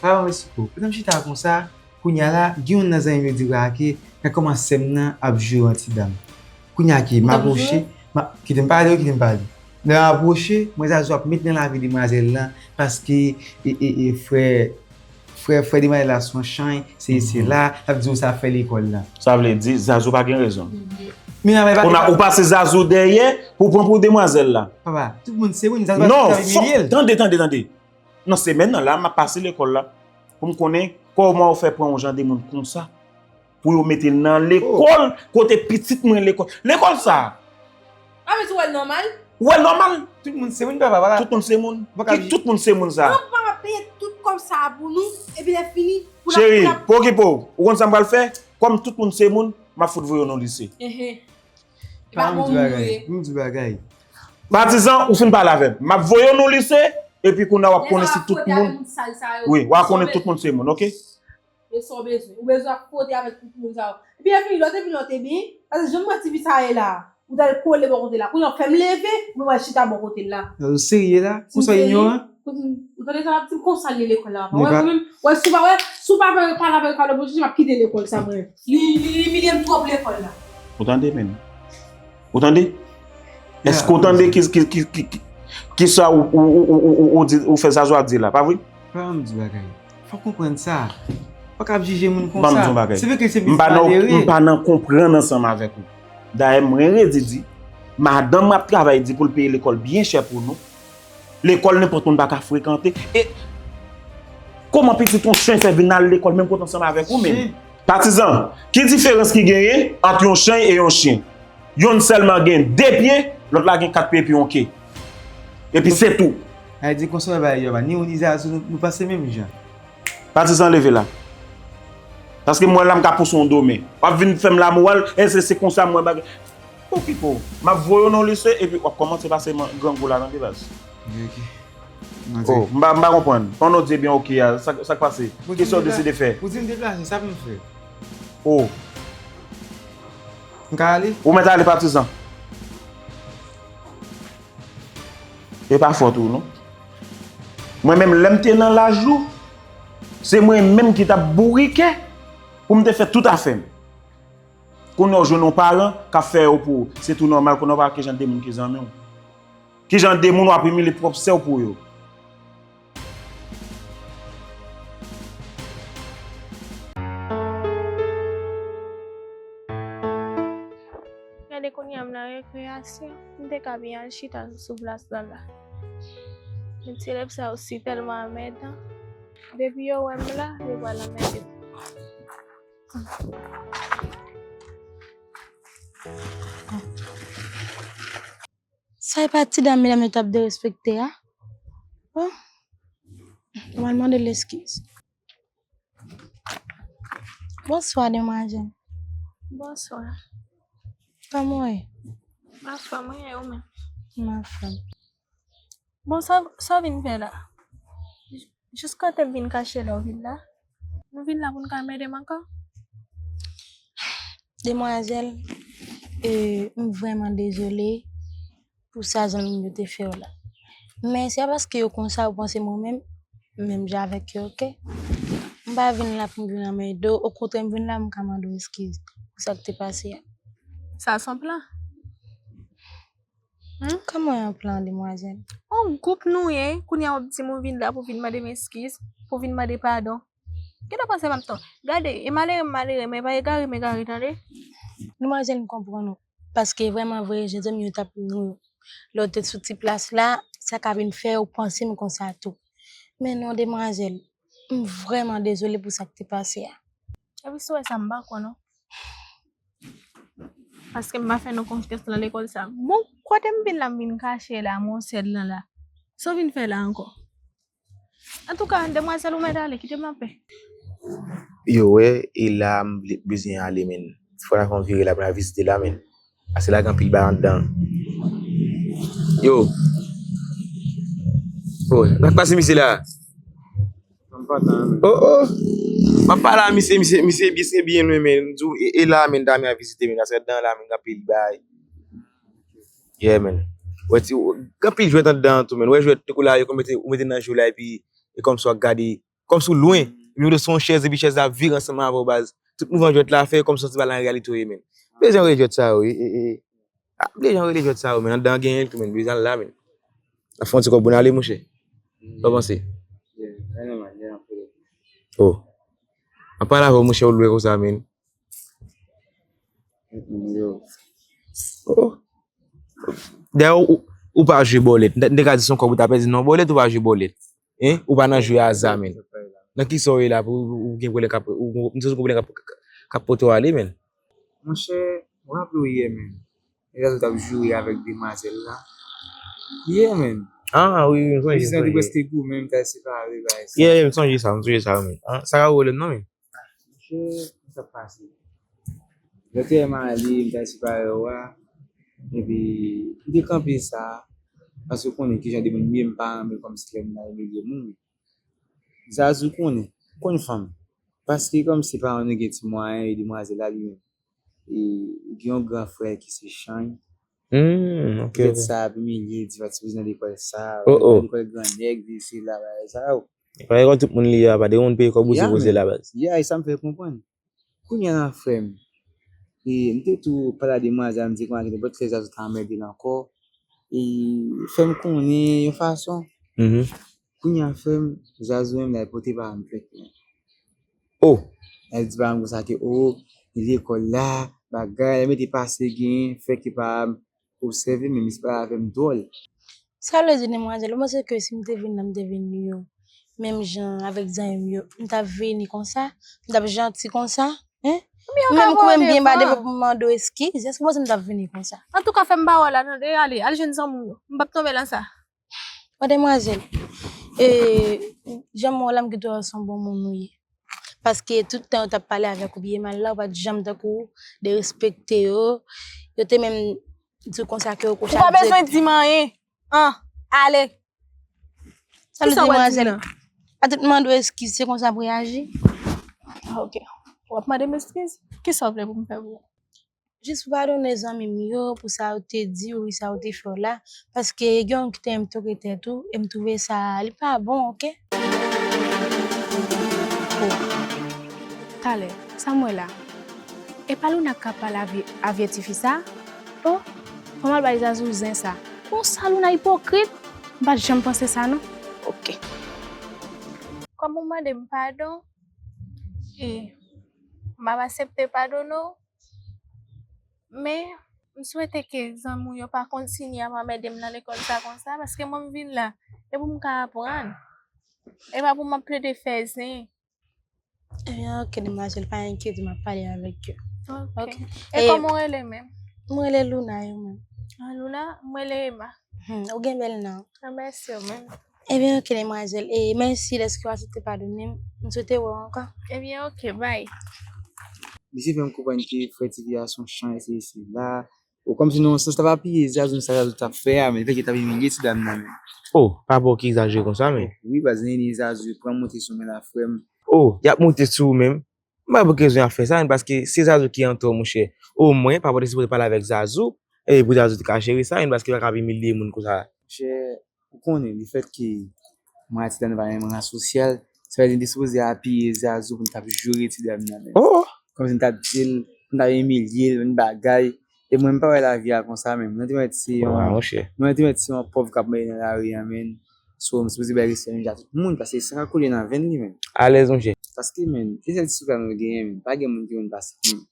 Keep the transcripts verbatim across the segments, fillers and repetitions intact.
Pa ban m esplike w. Pandan m chita konsa, kounye a la, gen youn nan zanmi m yo di, "Wa ke, gad kòman sè m nan ap joure yon ti dam." Kounye a ke m apwoche, m a, kite m pale, kite m pale. Lè m apwoche, m wè Zazou ap met nan lavi demwazèl lan, paske e, e, e, frè, frè, frè demwazèl la se yon chay, se, se la, l ap di w sa fè lekòl la. Sa vle di, Zazou pa gen rezon. Men, men, pa, kounye a, ou pase Zazou dèyè pou pran pou demwazèl la. Papa, tout moun se moun, Zazou pa, non, fòk, tande, tande, tande. Nan semèn nan la, m ap pase lekòl la pou m konnen kòman yo fè pran yon jan de moun konsa pou yo mete l nan lekòl kote pitit mwen lekòl. Lekòl sa a. A, men si w wè l nòmal? Ou wè l nòmal? Tout moun se moun, papa, pa la. Tout moun se moun. Ki tout moun se moun sa a? An, papa peye tout kòb sa a pou nou, epi lè fini, pou l ap, cheri, pou l ap pa okipe w. Ou konn sa m pral fè? Kòm tout moun se moun, m ap fout voye w nan lise. Ehe. E pa bon moun nou ye. M di bagay. Patizan, ou fin pale avè m. M ap voye w nan lise, epi kounye a w ap konnen si tout moun. Wi, w a konnen tout moun se moun, oke? E sa w bezwen. Ou bezwen ap fwote avèk tout moun sa yo. Epi lè fini, lè w te vin la, w te byen. Paske jan m wè ti fi sa ye la, ou t al kole bò kote la. Kounye a w fè m leve, ou menm w al chita bò kote l la. Ou serye la? Konsa w inyoran? Ou tande sa l ap di m konsa l ye lekòl la, papa. Wè, mwen menm, wè, si w pa, wè, si w pa pale avèk Ricardo Bouchouche, m ap kite lekòl sa, mwen. Li, li, li imilye m twòp lekòl la. Ou tande, menn? Ou tande? Èske ou tande ki, ki, ki, ki, ki, ki sa ou, ou, ou, ou, ou, ou di, ou fè Zazou ap di la, pa vre? Pa janm di bagay. Fò w konprann sa. Fò w ap jije moun konsa. Ban m di yon bagay. Se vre ke se m pa nan, m pa nan konprann ansanm avèk ou. Dayè, mwen redi di, madanm mwen ap travay di pou l peye lekòl byen chè pou nou. Lekòl nenpòt moun pa ka frekante. E kòman pitit yon chen fè vin al lekòl menm kote ansanm avèk ou menm? Patizan, ki diferans ki genyen ant yon chen e yon chen? Yonn sèlman gen de pye, lòt la gen kat pye epi yon ke. Epi se tou. Sa vle di konsa w wè bagay yo, ni ou ni Zazou, nou, nou panse menm jan. Patizan, leve la. Paske mwen la, m ka pouse yon do men. W ap vin fè m lamoral, e se, se konsa mwen bagay. Okipe w. M ap voye w nan lise, epi w ap kòmanse pase man-, grangou la, tande baz. Ok. Oh, m pa, m pa konprann. Pandan w di ebyen oke a, sa, sa k pase? Kisa w deside fè? Ou di m deplase, sa pou m fè? Oh. M ka ale? Ou mèt ale, Patizan. E pa fòt ou, non. Mwen menm, lè m te nan laj ou, se mwen menm ki t ap bourike pou m te fè tout afè m. Kounye a w jwenn yon paran k ap fè yo pou ou. Se tou nòmal, kounye a w pa wè ki jan de moun ki zanmi w. Ki jan de moun w ap imilye pwòp sè w pou yo. Gade kounye a m nan rekreyasyon, m te ka byen al chita sou plas lan la. Men ti elèv sa yo si tèlman anmèdan. Depi yo wè m la, yo pral anmède m. Sa e pa ti dam medam yo t ap derespekte a? Oh. Mwen mande l eskiz. Bonswa, demwazèl. Bonswa. Kòman w ye? M anfòm, wi, e ou menm? M anfòm. Bon, sa, sa w vin fè la? Jis kote m vin kache lè w vin la? Nou vin la pou n ka anmède m ankò? Demwazèl, e, m vrèman dezole pou sa zanmi m yo te fè w la. Men se pa paske yo konsa ou panse mwen menm, menm jan avèk yo, oke? M pa vin la pou m vin anmède w, okontrè, m vin la pou m ka mande w eskiz pou sa k te pase a. Sa se yon plan? Hmm? Kòman yon plan, demwazèl? On gwoup nou ye, kounye a w ap di m ou vin la pou vin mande m eskiz, pou vin mande padon. Gentan panse m ap tò. Gade, e malere m malere, men pa egare m egare, tande? Demwazèl, m konprann ou. Paske vrèman vre, jan zanmi yo t ap nou lè w te sou ti plas la, sa ka vin fè w panse m konsa tou. Men non, demwazèl, m vrèman dezole pou sa k te pase a. Epi si w wè sa, m pa kwè non. Paske m pa fè nou konfyans nan lekòl sa. Bon, kote m vin la, m vin kache la, mwen sèl lan la. Sa w vin fè la ankò? Antouka, demwazèl, ou mèt ale, kite m anpè. Yo, wè, e la, m vle, bezwen ale, men. Fò n fè yon vire la, pou n al vizite la, men. Paske la, gen anpil bagay anndan. Yo. Oh, sa k pase misye la? Oh, oh. M ap pale a misye, misye, misye, misye byen lwen, men. M di w, e, e la, men, dam yo a vizite, men. Paske anndan la, men, gen anpil bagay. Yeah, men. Wè, ti, gen anpil jwèt anndan an tou, men. Wè, jwèt, kou la, yo konn mete, ou mete nan je w la, epi, e kòmsi w ap gade Kòmsi w lwen. Epi w sou yon chèz, epi chèz la ap vire ansanm avè w, baz. Tout mouvman jwèt la fè, kòmsi w santi pa nan reyalite w ye, menn. Bezwen rele jwèt sa yo, wi. E, e. Ah, bezwen rele jwèt sa yo, menn. Anndan genyen l tou, menn. Bezwen al la, menn. Ap fè yon ti kòb pou n ale, monchè. Sa w panse? Oh. An pale avè w, monchè, ou lwen konsa, menn. Oh. Dayè, ou, ou, ou pa jwe bòlèt. M te ka di se yon kòb ou ta pèdi, non, bòlèt ou pa jwe bòlèt. Hein? Ou pa nan jwe aza, menn. Nan kisa w ye la pou ou gen pwoblèm k ap, ou, m santi w gen pwoblèm k ap, k ap pote w ale, menn. Monchè, w raple w yè, menn. Lè Zazou t ap joure avèk demwazèl la. Yeah, menn. Ah, wi, wi, m sonje, m sonje. Te prèske goumen, m t al separe, bagay sa. Yeah, yeah, m sonje sa, m sonje sa, menn. Ah, sa ka wole m non, menn. Monchè, sa pase. Lè te m ale, m t al separe w a. Epi, m te kanpe sa. Paske w konnen kijan de moun m ye, m pa renmen kòmsi lè m nan imilye moun. Zazou konnen, konn fanm. Paske kòmsi paran nou gen ti mwayen, e demwazèl la li menm. E gen yon gran frè ki se Chany. Hmm, ok. Petèt sa ap imilye, di pa t sipoze nan lekòl sa, oh, oh, lekòl gran nèg, di se la, bagay sa yo. Bagay kon tout moun li ye a, pa de moun peye kòb ou sipoze la, baz. Ya, e sa m fè konprann. Kounye a la, frè m, e m te tou pale a demwazèl, m di konnya gen nenpòt lè Zazou ta anmède l ankò. E fè m konnen yon fason. Mhm. Kounye a, frè m, Zazou menm, l al pote paran m plent, menn. Oh! L al di paran m konsa ke, oh, li lekòl la, bagay, l mete pase gen, fè ke paran m obsève, men misye pale avè m dwòl. Sa vle di, demwazèl, ou panse ke si m te vin la, m te vin yo menm jan avèk zanmi m yo, m t ap vini konsa? M t ap janti konsa? Hein? Ou menm ou kouvè m byen ba devan pou m mande w eskiz. Èske ou panse m t ap vini konsa? Antouka, fè m pa wè w la, tande, ale, al jwenn zanmi w yo. M p ap tonbe nan sa. Bon, demwazèl, e, jan m wè w la, m kite w wè se yon bon moun ou ye. Paske tout tan yo t ap pale avèk ou byen mal la, ou pa t janm tankou derespekte yo. Yo te menm di w konsa ke yo kouche ak dirèk. Ou pa bezwen di m anyen. An, ale. Kisa w pral di m nan? Kisa w pral di m nan? Atè, mande w eskiz, se konsa pou reyaji? Ah, ok. W ap mande m eskiz? Kisa w vle pou m fè pou ou? Jis pou padone zanmi m yo pou sa yo te di w, sa yo te fè w la, paske gen yon ki te menm toke tèt ou, e m twouve sa, li pa bon, ok? Oh. Talè, sa m wè la? E pa Luna k ap pale avè, avè tifi sa? Oh, fò m al bay Zazou zen sa. Konsa Luna ipokrit? M pa t janm panse sa, non. Ok. Kòm ou mande m padon, e m ap aksepte padone w. Men, m swete ke zanmi w yo pa kontinye ap anmède m nan lekòl sa konsa, paske mwen m vin la, e pou m ka aprann. E pa pou m ap plede fè zen. Ebyen, ok, demwazèl, pa enkyete, m ap pale avèk yo. Ok. Ok. E kòman w rele menm? Mwen rele Luna, e ou menm? Ah, Luna, mwen rele Emma. Hmm, ou gen bèl non. Ah, mèsi, ou menm. Ebyen, ok, demwazèl. E mèsi dèske w aksepte padone m. M swete wè w ankò. Ebyen, ok, bye. Misye fè m konprann ke frè tifi a se yon chan, e se, se la. Ou kòmsi nan yon sans, l t ap apiye Zazou, sa Zazou t ap fè a, men li fè ki t ap imilye ti dam nan, men. Oh, pa bon ki egzajere konsa, men. Wi, baz, li Zazou pran monte sou men la, frè m. Oh, y ap monte sou ou menm. M pa wè pou ki rezon y ap fè sa, menn, paske se Zazou ki antò, monchè. Omwen, papa w te sipoze pale avèk Zazou, e pou Zazou te ka jere sa, menn, paske l pa ka ap imilye moun konsa. Monchè, ou konnen, lefètke mwen ak ti dam nan pa menm ran sosyal, sa vle di m te sipoze apiye Zazou pou m t ap joure ti dam nan, menn. Oh! Kòmsi m t ap di l, pou m t ap imilye l, yon bagay. E mwen, m pa wè lavi a konsa, menn. Mwen te mèt se yon, ah, monchè, mwen te mèt se yon pòv k ap mache nan lari a, menn. So, m sipoze bay respè m ja tout moun, paske san ka koule nan venn li, menn. Alèz, monchè. Paske, menn, se sèl ti soufle nou genyen, menn. Pa gen moun ki konn pase, menn.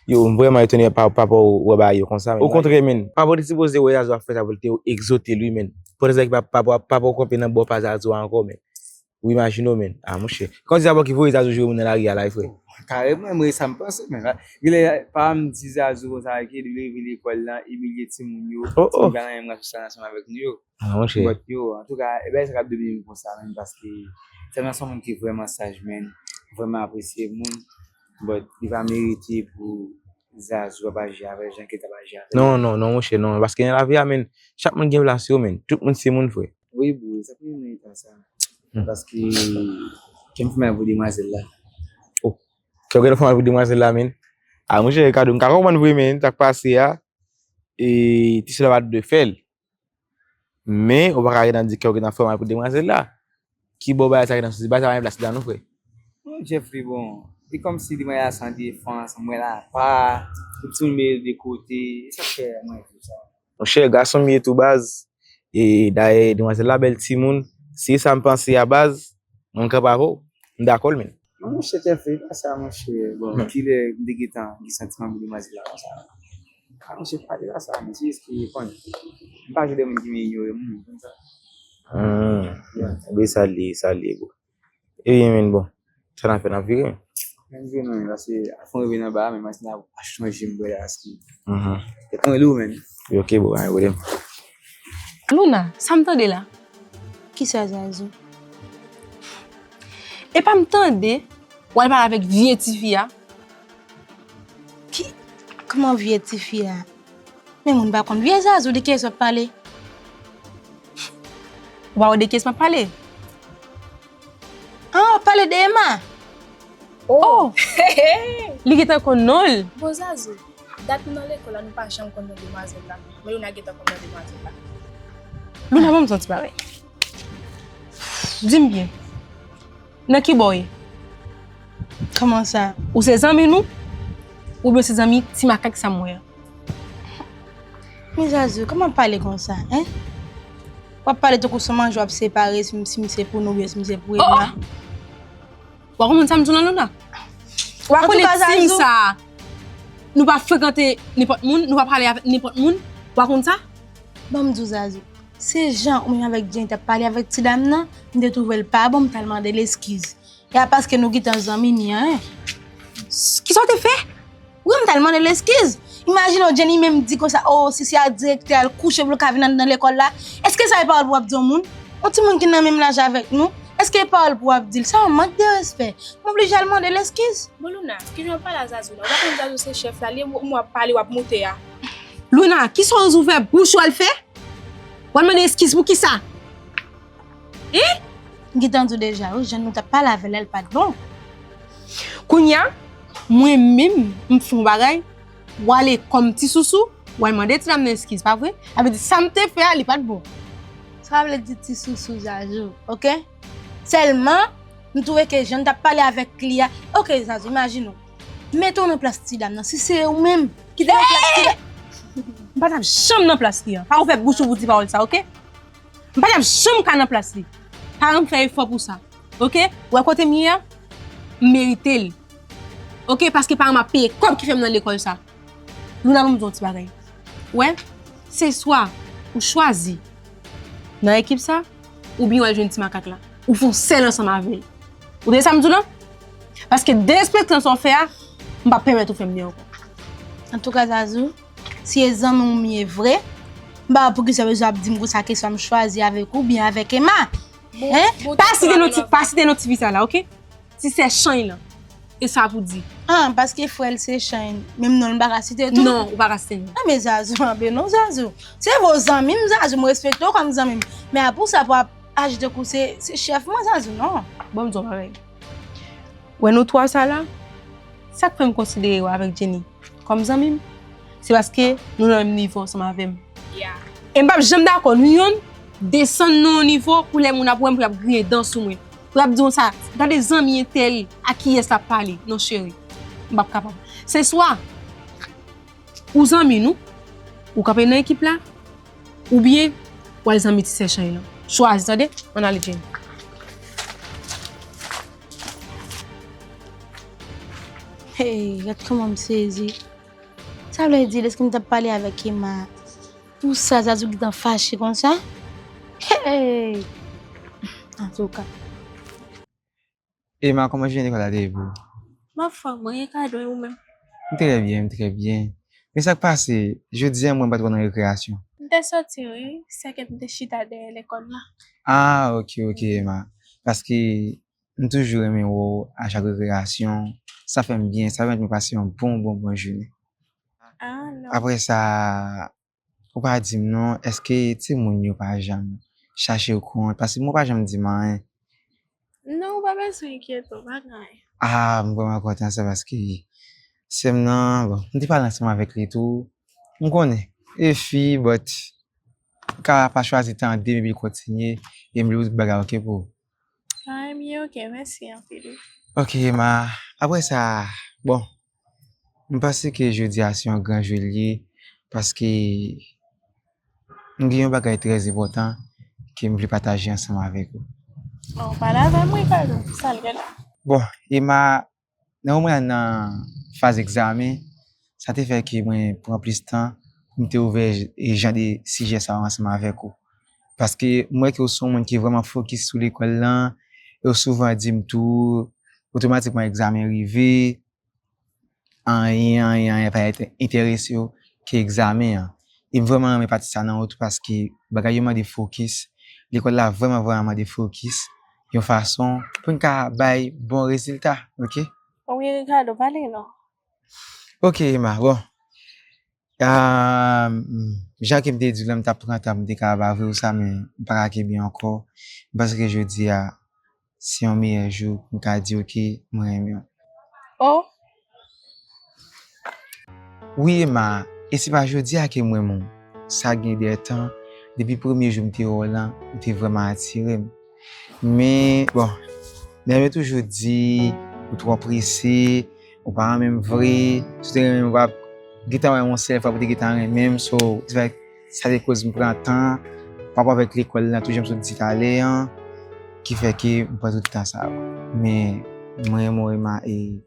Yo, m vrèman etone pa, papa w wè bagay yo konsa, menn. Okontrè, menn, papa w te sipoze wè Zazou ap fè sa pou l te egzote l, wi, menn. Poutèt sa ki pa, papa, papa w kanpe nan bò pa Zazou a ankò, menn. Ou imajine w, menn. Ah, monchè. Kòmsi se papa w ki voye Zazou joure moun nan lari a la, wi, frè. Kareman, mwen, sa m panse, menn. Genlè, pa m di Zazou konsa, ke li leve lekòl lan, imilye timoun yo, oh, oh, timoun pa nan menm ras sosyal ansanm avèk nou yo. Ah, monchè. But yo, antouka, e bagay sa k ap domine m konsa, menn, paske Zazou se yon moun ki vrèman saj, menn, vrèman apresye moun, but li pa merite pou Zazou ap aji avè l jan ke l t ap aji avè l. Non, non, non, monchè, non, paske nan lavi a, menn, chak moun gen plas yo, menn, tout moun se moun, frè. Wi, bro, sa pou mwen ta sa. Hmm. Paske kè m fè mal pou demwazèl la. Oh, kè w gentan fè mal pou demwazèl la, menn. Ah, monchè, Ricardo, m ka konprann vre, menn, sa k pase a. E ti sè la pa t dwe fè l. Men, ou pa ka gentan di kè w gentan fè mal pou demwazèl la. Ki bò bagay sa gentan soti? Bagay sa pa gen plas ladan non, frè. Non, Jeffrey, bon, li kòmsi li mwen la san defans, mwen la pa, tout timoun mete de kote, e sa k fè mwen di sa. Monchè, gason m ye tou baz, e dayè demwazèl la bèl timoun, si e sa m panse a baz, mwen kanpe avè w, m dakò l menm. Non monchè Jeffrey, pa sa monchè, bon, kilè m te gentan gen santiman pou demwazèl la konsa? Ah monchè, pale pa sa, men se jis ke, konn, m pa jan de moun ki vin inyore moun, konn sa. Hmm, ebyen sa l ye, sa l ye, bro. Ebyen, men bon, sa n ap fè, n ap vire. N ap vire, men, paske fò n rive nan ba a, men masin ap chanje m, bro, la, aski. Mhm. Tèt mwen lou, men. Ok, bro, pa gen pwoblèm. Luna, sa m tande la? Kisa, Zazou? Epa m tande w al pale avèk vye tifi a? Ki? Kòman vye tifi a? Men moun pa konn vye Zazou, de kiyès w ap pale? Ou pa wè de kiyès m ap pale? Ah, w ap pale de Emma? Oh! Li gentan konn non l. Bon, Zazou, dat nou nan lekòl la, nou pa janm konn non demwazèl la. Men Luna gentan konn non demwazèl la. Luna, ban m di w yon ti bagay. Di m byen. Nan ki bò w ye? Kòman sa? Ou se zanmi nou? Oubyen w se zanmi ti makak sa m wè a? Men Zazou, kòman w ap pale konsa, en? W ap pale tankou se yon manje w ap separe, si, si misye pou nou oubyen si misye pou Emma. W a konprann sa m di w lan, Luna? W a konnen team sa a, nou pa frekante nenpòt moun, nou pa pale avèk nenpòt moun. W a konn sa? Ban m di w, Zazou, se jan ou menm avèk Jenny t ap pale avèk ti dam nan, m te twouve l pa bon, m t al mande l eskiz. E a paske nou gentan zanmi, ni anyen. Kisa w te fè? Wi, m t al mande l eskiz. Imajine w, Jenny menm di konsa, o, si se ak direktè a l kouche pou l ka vin anndan lekòl la. Èske sa e pawòl pou w ap di yon moun? Yon timoun ki nan menm laj avèk nou, èske e pawòl pou w ap di l? Sa yon mank de respè. M oblije al mande l eskiz. Bon, Luna, kijan w ap pale a Zazou la? Ou pa konn Zazou se chèf la, li e w ap pale, w ap moute a. Luna, kisa w oze ouvè bouch ou al fè? W al mande eskiz pou kisa? Hein? M gentan di w deja wi, jan nou t ap pale avè l la, l pa t bon. Kounye a, mwen menm, m fè yon bagay, w ale kòm ti sousou, w al mande ti dam nan eskiz, pa vre? Sa vle di sa m te fè a, li pa t bon. Sa vle di ti sousou Zazou, oke? Sèlman, m twouve ke jan n t ap pale avèk li a, oke Zazou, imajine w. Mete w nan plas ti dam nan, si se ou menm ki te nan plas ti dam. M pa t ap janm nan plas li an. Pa ouvè bouch ou pou di pawòl sa, oke? M pa t ap janm ka nan plas li. Paran m fè efò pou sa. Oke? Ou wè kote m ye a? M merite l. Oke? Paske paran m ap peye kòb ki fè m nan lekòl sa. Luna, ban m di w yon ti bagay. Ou wè? Se swa ou chwazi nan ekip sa, oubyen w al jwenn ti makak la. Ou fè yon sèl ansanm avè l. Ou tande sa m di w lan? Paske derespektan sa w fè a, m p ap pèmèt ou fè m byen ankò. Antouka, Zazou, si e zanmi w m ye vre, m pa wè poukisa w bezwen ap di m konsa kesyon m chwazi avèk ou oubyen avèk Emma. Hein? Pa site non ti, pa site non tifi sa la, oke? Ti sè Chany lan. E sa pou di. Ah, paske frè l se Chany, menm non l m pa ka site tou? Non, ou pa ka site non. Ah, men Zazou, anben non, Zazou. Se vre w zanmi m, Zazou, m respekte w kòm zanmi m. Men a pou sa pou ap aji tankou se, se chèf mwen, Zazou, non. Ban m di w yon bagay. Wè nou twa sa la, sa k fè m konsidere w avèk Jenny kòm zanmi m, se paske nou nan menm nivo ansanm avè m. E m p ap janm dakò nou yonn desann nan yon nivo pou lè moun ap wè m pou y ap griyen dan sou mwen. Pou y ap di w sa, gade zanmi entèl ak kiyès l ap pale. Non cheri, m p ap kapab. Se swa ou zanmi nou, ou kanpe nan ekip la, oubyen w al zanmi ti sè Chany lan. Chwazi, tande, ann ale Jenny. Hey, gad kòman m sezi. Sa vle di, lèske m t ap pale avèk Emma, pou sa Zazou gentan fache konsa? Hey! Antouka. Emma, kòman jounen lekòl la te ye pou ou? M anfòm, mwen gen kado, e ou menm? M trè byen, m trè byen. Men sa k pase, jodi a mwen pa t wè w nan rekreyasyon. M te soti wi, sèke m te chita dèyè lekòl la. Ah, ok, ok, Emma. Paske m toujou renmen wè w a chak rekreyasyon. Sa fè m byen, sa pèmèt mwen pase yon bon, bon, bon jounen. Ah, non. Apre sa, Ou pa di m non, èske timoun yo pa janm chache w kont? Paske mwen pa janm di m anyen. Non, ou pa bezwen enkyete w, pa gen anyen. Ah, m vrèman kontan sa paske sè m nan, bon, m te pale ansanm avèk li tou. M konnen, e fi, but, ka pa chwazi tande m epi l kontinye, e m vle w tout bagay oke pou ou. Ay, m ye, ok, mèsi anpil. Ok, Emma, apre sa, bon, m panse ke jodi a se yon gran jou l ye, paske m gen yon bagay trè enpòtan ke m vle pataje ansanm avèk ou. Bon, pale avè m, Ricardo, sa l gen la? Bon, Emma, nan moman an nan faz egzamen, sa te fè ke mwen pran plis tan pou m te ouvè j- e jan de sijè sa yo ansanm avèk ou. Paske m wè ke w se yon moun ki vrèman fokis sou lekòl lan, e w souvan di m tou, otomatikman egzamen rive, anyen, anyen, anyen pa t enterese w ke egzamen an. E m vrèman renmen pati sa nan ou tou paske bagay yo mande fokis. Lekòl la vrèman, vrèman mande fokis yon fason pou n ka bay bon rezilta, ok? Wi, Ricardo, pale non. Ok, Emma, bon. Ah, jan ke m te di w la, m t ap pran tan pou m te ka avwe w sa, men m pa ka kenbe ankò. M panse ke jodi a, se yon meyè jou pou m ka di w ke mwen renmen w. Oh, wi, Emma, e se pa jodi a ke m renmen w. Sa gen de tan, depi premye jou m te wè w lan, ou te vrèman atire m. Men, bon, men yo toujou di, ou twò prese, ou pa renmen m vre, si w te renmen m, ou p ap gentan wè m yon sèl fwa pou w te gentan renmen m, so, se pa sa te koz m pran tan, pa rapò avèk lekòl lan, tou jan m sot di talè an, ki fè ke m pran tout tan sa yo. Men, mwen renmen w, Emma, e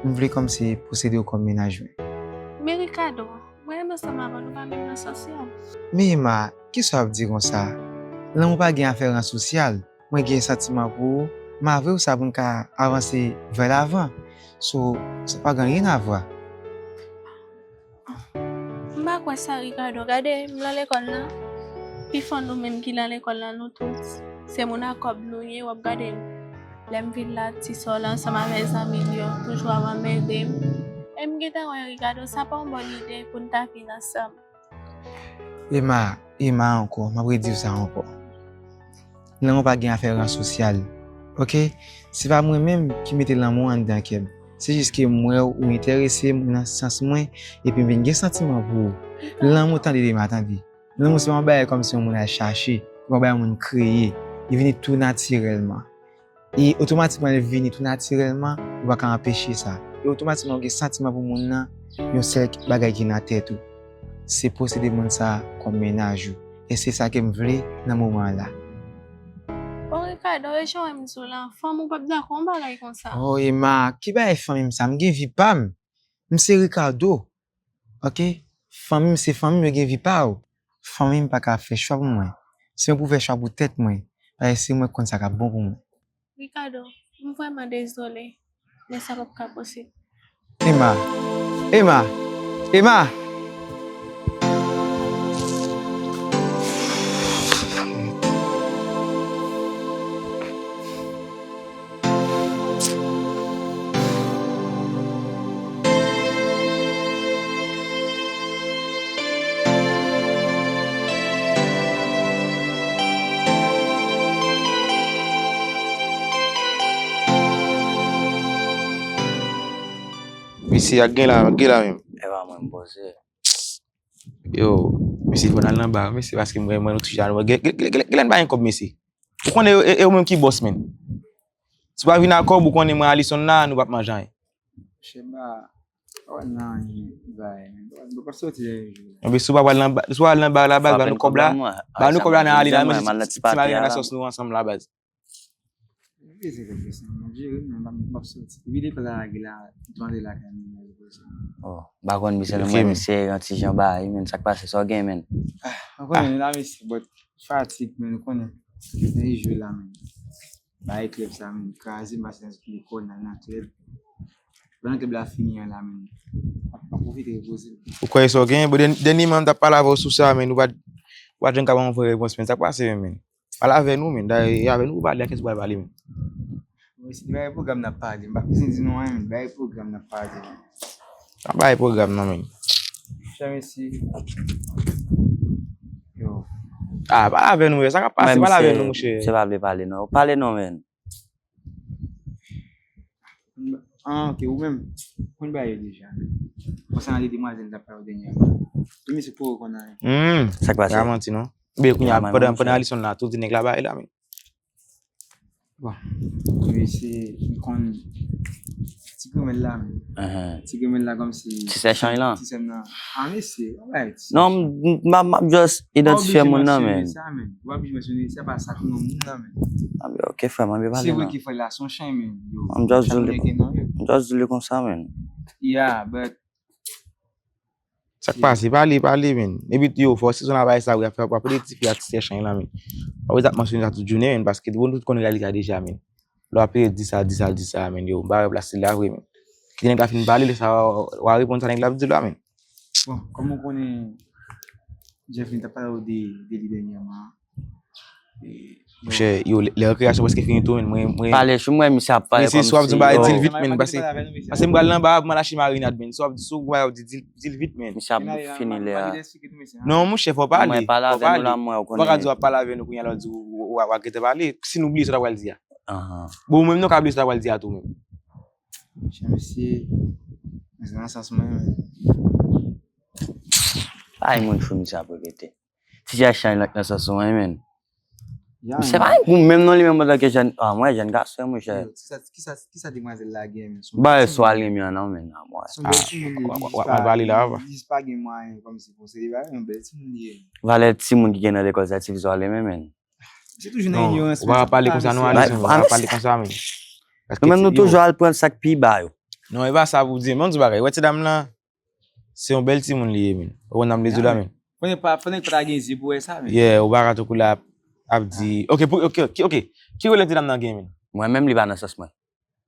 m vle kòmsi posede w kòm mennaj mwen. Men Ricardo, mwen renmen ansanm avè w, nou pa menm nan sans yo. Men Emma, kisa w ap di konsa? Lanmou pa gen afè ran sosyal. Mwen gen santiman pou ou, m avwe w sa pou n ka avanse vè lavan. So, sa pa gen anyen a vwa. M pa kwè sa, Ricardo. Gade, m nan lekòl lan. Pifò nou menm ki nan lekòl lan, nou tout se moun a kòb nou ye, w ap gade m. Lè m vin la, ti sè w la ansanm avèk zanmi l yo toujou ap anmède m. E m gentan wè, Ricardo, sa pa yon bòn ide pou n ta vin ansanm. Emma, Emma ankò, m ap redi w sa ankò. Lanmou pa gen afè ran sosyal, ok? Se pa mwen menm ki mete lanmou anndan kè m. Se jis ke m wè w, ou enterese m nan sans mwen, epi m vin gen santiman pou ou. Lanmou, tande Emma, tande. Lanmou se pa yon bagay kòmsi yon moun al chache, se pa yon bagay yon moun kreye. Li vini tou natirèlman. E otomatikman, li vini tou natirèlman, ou pa ka anpeche sa. E otomatikman, ou gen santiman pou moun nan, yon sèl bagay ki nan tèt ou. Se posede moun sa kòm mennaj ou. E se sa ke m vle nan moman an la. Bon, Ricardo, e jan w wè m di w lan, fanm ou p ap dakò yon bagay konsa. Oh, Emma, ki bagay fanmi m sa? M gen vi pa m. M se Ricardo. Ok? Fanmi m se fanmi m, yo gen vi pa yo. Fanmi m pa ka fè chwa pou mwen. Se mwen pou fè chwa pou tèt mwen. Paske se mwen k konn sa k ap bon pou mwen. Ricardo, m vrèman dezole, men sa p ap ka posib. Emma! Emma! Emma! Mesye, ak gen la, ak gen la menm. Epa mwen, m poze. Yo, mesye, fò n al nan ba, mesye, paske mwen, mwen, nou touche a, gen, gen, gen, gen, gen lè n pa gen kòb, mesye. Ou konnen e, e, e ou menm ki bòs, menn. Si w pa vin ak kòb, ou konnen mwen, Alison la, nou p ap manje anyen. Monchè, m pa, pa wè nan anyen, bay, men, m p ap soti lè jou la. Enben, si w pa pral nan ba, si w pa al nan ba la, baz, ba nou kòb la, ba nou kòb la nan ale la, manje ti, ti mari nan lasòs nou ansanm la, baz. Mwen plezi fè kèsyon, mwen jere, men m p ap, m p ap soti. Depi lekòl la lage la, m tou antre lakay mwen, mwen repoze. Oh, m pa konn, misye, nan mwen, misye, yon ti jan bagay, men sa k pase, sa w gen, men? Ah, ou konnen, nou la, mesye, but fatig, men ou konnen. Nan jou la, men. Bay klèb sa, men, kraze m, pase nan lekòl, nan, nan klèb. Pandan klèb la fini an la, men. M ap, m ap pwofite repoze m. Ou kwè sa w gen? Bon, dèn-, dènyèman, m t ap pale avè w sou sa, men, ou pa t, ou pa t janm ka ban m yon vrè repons, men. Sa k pase, men? Pale avè nou, men. Dayè, e avè nou pou pale, ak kiyès ou pral pale, men? Mwen, se bay pwogram n ap pale. M pa bezwen di nou anyen, men. Bay pwogram n ap pale, men. Pa bay pwogram, non, men. Chè mesye. Yo. Ah, pale avè nou, men. Sa k ap pase, pale avè nou, monchè. Misye pa vle pale, non. Pale non, men. Ah, ok, ou menm. Konn bagay yo deja. Konsènan de demwazèl m t ap pale w dènyèman. Wi, misye poko konn anyen. Hmm. Sa k pase? Pa manti, non. Oubyen kounye a, pandan, pandan Alison la, tout nèg la ba la, men. Bon, mesye, m konn ti grenmèl la, men. Ti grenmèl la kòmsi Ti sè chay lan. Ti sè m nan. Ah, mesye, alright. Non, m, m, m ap just idantifye moun nan, men. Sa, men. Ou pa oblije mansyone sa, pa sa tou non moun nan, men. Ah, men ok, frè, mwen pale Se vre non. Ke frè la se yon chay, men. Yo, M just chay di gen nan yo. M just di li konsa, men. Yeah, but Sa k pase, pale, pale, men. Epi yo, fò se son la bagay sa, w ap fè, w ap rele ti fi a Ti Sè Chay lan, men. W ap rete ap mansyone sa tout jounen, men, paske bon, nou tout konn reyalite a deja, men. Lè w ap rele di sa, di sa, di sa, men, yo, m pa wè plas li la vre, men. Kite nèg la fin pale, lè sa, w a reponn sa nèg la ap di w la, men. Bon, kòm ou konnen, Jeff vin t ap pale w de, de li dènyèman. Monchè, yo, lè, lè rekreasyon prèske fini tou, men, mwen, mwen, Pale, chou mwen, misye ap pale men se si w ap di yon bagay, di l vit, men, paske, paske m pral nan ba, m al achte marinad, men, si w ap di, si w ap di, di l, di l vit, men. Misye ap fini lè a. Non, monchè, fò pale, Mwen pale fò avè nou pale. la, mwen, ou Ou pa ka konnen. Di w ap pale avè nou kounye a, lè w di w, w, w, w a gentan pale. Si nou bliye sa w pral di a. Ahan. Bon, ou menm nou ka bliye sa w pral di a tou menm. Jan mesye, men se nan sans mwen, men. Ay, moun fou, misye ap repete. Ti Sè Chay lan nan sans mwen, men. Ya, Se pa pou menm non li menm antanke jèn. Ah, mwen, jèn gason, monchè. Yo, kisa, kisa, kisa demwazèl la gen, men? Ba, e swa li men non, men, a mwen. Se yon bèl timoun li ye, Wa- wa- wa pale la, papa. Li jis pa gen mwayen kòmsi pou se li, yon bèl timoun li ye. Valè timoun ki gen nan lekòl sa, ti vizo ale men, men. Se toujou nan Non, ignorans. ou pa pale konsa non, Alisson, ou pa pale konsa, men. Nou menm nou toujou al pran sa k pi ba yo. Non, e pa sa pou di, men yon ti bagay. Wè ti dam lan, se yon bèl timoun li ye, men. Ou konn sa m vle di w la, men. Fò nèg pa, fò nèg pa ta gen zye pou wè sa, men. Yeah, ou pa ka tou kou la ap di. Ok, pou, ok, ok, ok. Ki rele ti dam nan gen, men? Mwen menm li pa nan sans mwen.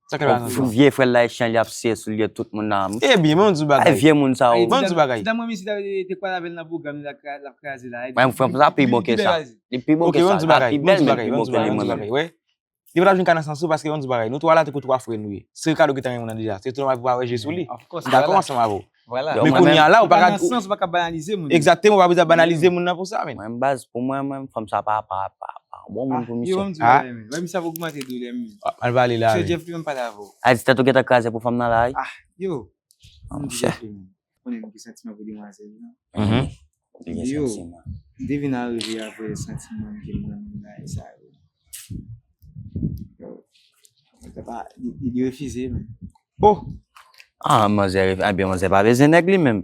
Sa k pa nan sans? Fou vye frè l la, echanj li ap siye sou l, tout moun nan. Ebyen, men yon ti bagay. Ay, vye moun sa yo. Bon, ti bagay. Ti dam mwen, si ta te kwal avè l nan pwogram, li ta, li ta kraze la. Mwen, frè, sa pi bon ke sa. Li pi bon ke sa. Li pi bèl, men li pi bon ke li mwen menm. Li pa t ap vin ka nan sans ou paske yon ti bagay. Nou twa la tankou twa frè nou ye. Se Ricardo ki te renmen moun nan deja. Se tou nòmal pou pa wè je sou li. M dakò ansanm avè w. Vwala. Men kounye a la, ou pa ka. Nan sans, ou pa ka banalize moun. Egzakteman, ou pa bezwen banalize moun nan pou sa, men. Mwen, baz, pou mwen, mwen, fanm sa pa, pa, pa, pa bon moun pou Yo, misye. m di bagay, men. Wè, misye ap ogmante doulè, men. Al pale la, Se men. Jeff li menm pale avè w. Ay, ti tèt ou gentan kraze pou fanm nan la, ay. Ah, yo. Ah, monchè. Konnen m gen santiman pou demwazèl nan. Mhm. Li gen Yo. Santiman. M te vin arive apre santiman m gen mwen menm bagay sa yo. Yo. Li, li, li refize, men. Oh, Ah, manzè, ebyen, manzè pa bezwen nèg li menm.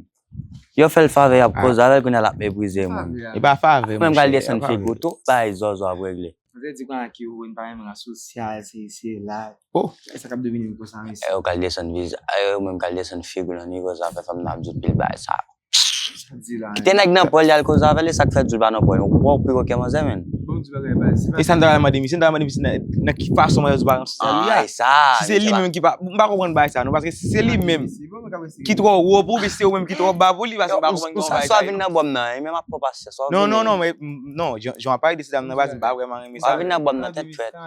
Yo fè l favè, y ap Ah. koze avè l, kounye a l ap meprize moun. e pa favè, Mwen, m pral monchè, desann e pa favè. Figo tou, bay zòzò ap regle. Manzè di konsa ke ou pa renmen ran sosyal, se, se la. Oh. E sa k ap domine m konsa, mesye. E ou pral desann viza, e ou menm pral desann Figo nan nivo sa, fè fanm nan ap di w pil bay sa. Sa di la. Kite nèg nan pòl, y al koze avè l, e sa k fè di w pa nan pòl. Ou wè w pi wokè manzè, men. Bon, di bagay, baz. Se pa E sa m ta pral mande misye, m ta pral mande misye nan, nan ki fason manzè di w pa ran sosyal li a. Ah, e sa. Si se li menm ki pa, m pa konprann bagay sa, non, paske si se li menm ki twò wo pou ou, oubyen si se ou menm ki twò ba pou li, paske m pa konprann kòman bagay Swa sa ye. Vin nan bò m nan, e menm ap pran pasyan, swa Non, vin non, nan. non, men, non, jan, jan w ap pale de ti dam nan, baz, m pa vrèman renmen Swa sa. Vin nan bò m nan, tèt frèt.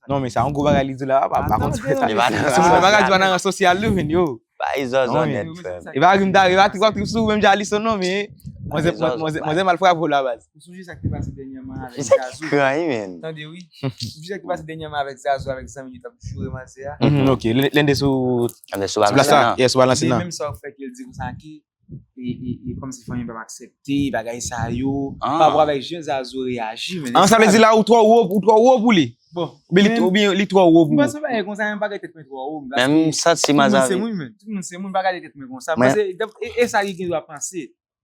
Non, men sa yon gwo bagay li di la, pa, pa konn sa. Tande, wi. Li pa nan Sou mwen bagay di w nan sosyal li, men, yo. Bay zòzò Non, nèt, men. frè. E pa gri m ta, e pa trip ap trip sou ou menm Jalison, non, men. Mwen se, mwen, mwen, mwen se mal frape w la, baz. Ou sonje sa k te pase dènyèman avèk Misye Zazou? Kran, wi, men. Tande, wi. Ou sonje sa k te pase dènyèman avèk Zazou, avèk zanmi li t ap joure manzè a? Mhm, ok, Lende sou, Ande sou sou plas la, balanse yeah, sou balanse Men nan. Menm sa w fè ke l di konsa ki, e, e, e kòmsi fanmi pa aksepte bagay sa yo, Ah. pa rapò avèk jan Zazou reyaji, men. An, sa vle di la, ou twò wo, ou twò wo pou li. Bon, Oubyen li, men, oubyen li twò wo m pou ou. Panse bagay konsa, men pa gen tèt mwen twò wo, men. Menm santiman Tout moun sa se vle. Moun, men. Tout moun se moun, pa gade tèt mwen konsa. Men- Panse, e, e sa li gen dwa panse.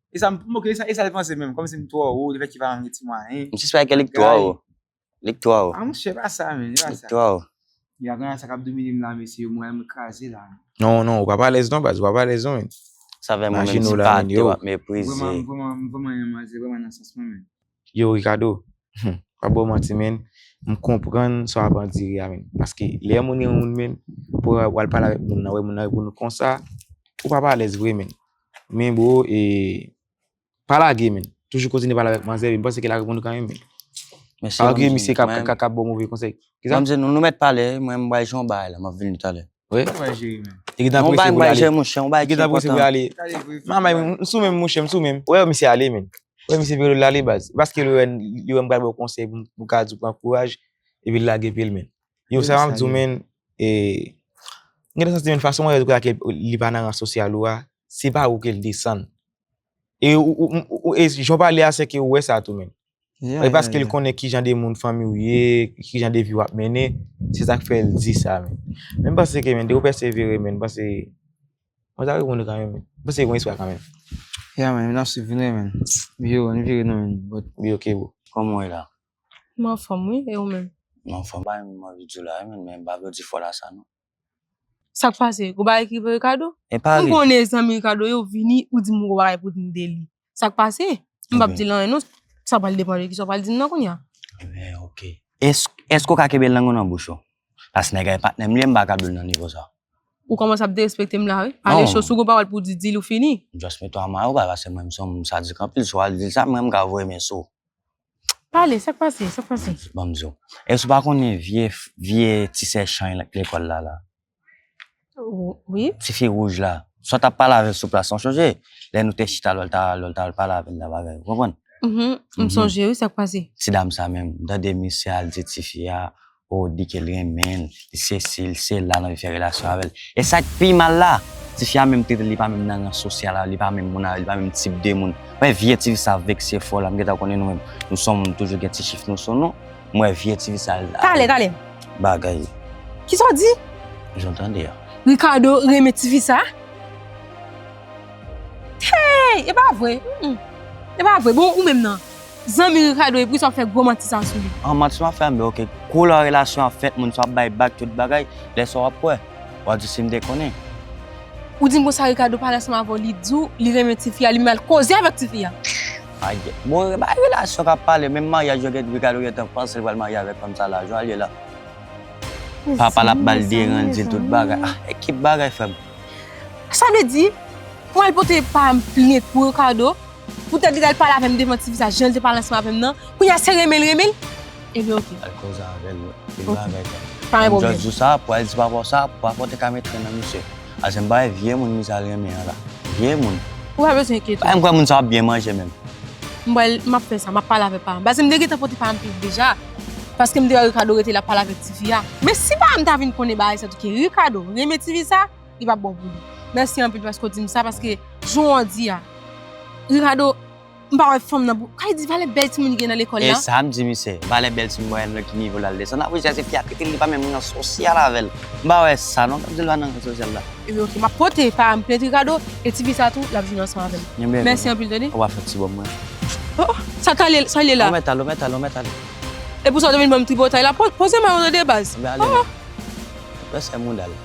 E sa, m, ok, e sa, e sa l panse menm, kòmsi m twò wo, lefètèt ki pa gen ti mwayen. M sispèk ke li k twò wo. Li k twò wo. Ah, monchè, pa sa, men, pa Li k sa. twò wo. Ya, gen sa k ap domine m la, mesye, mwen, m kraze la. Non, non, ou pa pa alèz non, baz, ou pa pa alèz non, men. Sa fè mwen Imagine menm ou ti la, pate men, yo. W ap meprize. Vrèman, vrèman, vrèman, yon manzè, vrèman nan sans mwen, men. Yo, Ricardo, hmm, pa ba w manti, men, m konprann sa w ap andire a, men. Paske lè yon moun gen yon moun, men, pou w al pale avèk moun nan, wè moun nan reponn ou konsa, ou pa pa alèz vre, men. Men, bro, e, pa lage, men. Toujou kontinye pale avèk manzè, men m panse ke l a reponn ou kanmenm, men. Men se Pa lage yon misye k ap, mwen- k ap, k ap ba w move konsèy. Kisa? Mwen, m di nou, nou mèt pale, mwen, m bay jan bay la, m ap vini talè. Wi. Mwen jere, men. Li gentan Yon prese bay, pou mwen l ale. Jere, monchè, yon bay Li gentan prese pou l ale. Talè, vre, Manman, m sou menm, monchè, m sou menm. Wè, misye ale, men. Wè, misye vire l ale, baz. Paske li wè, li wè m pral ba w konsèy pou m, pou m ka di w pran kouraj, epi l lage pye l, men. Yo, sa m ap di w, men, e, m gentan santi, men, fason mwen wè ke li pa nan ran sosyal ou a, se pa ou ke l desann. E, ou, ou, ou, e jan w pale a, se ke ou wè sa tou, men. E paske l konnen ki jan de moun fanmi w ye, ki jan de vi w ap mennen, se sa k fè l di sa, men. Men m panse ke, men, depi w pèsevere, men, m panse, mwen ta reponn ou kanmenm, men. M panse gen espwa kanmenm. Ya, men, n ap swiv, vin, men. Vire, vire, non, men. But, wi, ok, bro. Kòman w ye la? M anfòm, wi, e ou menm? M anfòm, pa menm anvi di w la, men, men m pa vle w di fò la sa, non. Sa k pase? Gwo bagay ki rive Ricardo? E pa li. M konnen zanmi Ricardo yo vini, ou di m gwo bagay pou di m de li. Sa k pase? M p ap di l anyen non. Sa pral depann de kisa w pral di m nan kounye a. Ebyen, ok. Èske, èske w ka kenbe lang ou nan bouch ou? Paske nèg la e patnè m li ye, m pa ka di l nan nivo sa. Ou kòmanse ap derespekte m la, wi. Ale cho, si w gon pawòl pou di, di l ou fini. Just mete w a mare w pa, paske mwen m se yon moun sadik anpil, si w al di l sa, mwen m ka voye men sou ou. Pale, sa k pase, sa k pase? Ban m di w. Èske w pa konnen vye, vye ti sè chay lekòl la la? Wi. Tifi wouj la. Sa w t ap pale avè l sou plas lan, w sonje? Lè nou te chita, lè w t a, lè w t al pale avè l la bagay, ou konprann? Mhm, m sonje, wi, sa k pase? Ti dam sa menm, m tande misye al di tifi a, o, di ke l renmen l, li sesi, li sela, l anvi fè relasyon avè l. E sa k pi mal la, tifi a menm trete l, li pa menm nan ran sosyal avè l, li pa menm moun avè l, li pa menm tip de moun. Wè, vye tifi sa vekse fò la, m gentan konnen nou menm, nou se yon moun toujou gen ti chif nou sou nou. M wè vye tifi sa la. Talè, talè. Bagay. Kisa w di? Jan w tande a. Ricardo renmen tifi sa? Hey, e pa vre. Mm-mm. E pa vre. Bon, ou menm nan. Zanmi Ricardo, epi sa w fè gwo manti sa sou li. An manti m ap fè, men ok. Koulè relasyon ap fèt, moun sa ap bay bak, tout bagay. Lè sa w ap kwè. W ap di si m te konnen. Ou di m konsa Ricardo pale ansanm avè w, li di w li renmen tifi a, li menm al koze avèk tifi a. Aye. Bon, e pa relasyon k ap pale, menm maryaj yo gen, Ricardo gentan panse l pral marye avèk fanm sa la, jan l ye la. Papa l ap ba l deran, l di l tout bagay. Ah, ekip bagay, frè m. Sa vle di, pou al pote pa m plent pou Ricardo, poutèt li t al pale avè m devan tifi sa, jan l te pale ansanm avè m nan, kounye a se renmen l renmen l? Ebyen, ok. Al koze avè l, wi. Tout bagay, frè m. Pa gen pwoblèm. M just di w sa, pou al di papa w sa, papa w te ka met ren nan misye. Paske m pa wè vye moun misye al renmen an la. Vye moun. Ou pa bezwen enkyete w. Pa m kwè moun sa ap byen manje menm. M pral, m ap fè sa, m ap pale avèk pa m. Paske m te gentan pote pa m plent deja. Paske m te wè Ricardo rete la ap pale avèk tifi a. Men si pa m ta vin konnen bagay sa tou ke Ricardo renmen tifi sa, li p ap bon pou li. Mèsi anpil paske w di m sa, paske jan w di a, Ricardo, m pa wè fanm nan pou, kay di valè bèl timoun li gen nan lekòl la. E sa m di misye, valè bèl timoun, wè nan ki nivo l al desann. Apre sa, se fi a trete l, li pa menm ran sosyal avè l. M pa wè sa non, k ap di l pa nan ran sosyal la. Ebyen, ok, m ap pote pa m plent Ricardo, e tifi sa tou, l ap jwenn ansanm avè m. Mèsi anpil, tande. Ou pa fè ti bòm mwen. Oh, oh, sa k ale, sa l ye la? On mèt ale, on mèt ale, on mèt ale. E pou sa, w te vin ban m tripotay la, po-, poze men w tande baz. Ebyen, ale. Oh, oh. Pèsè mouda l.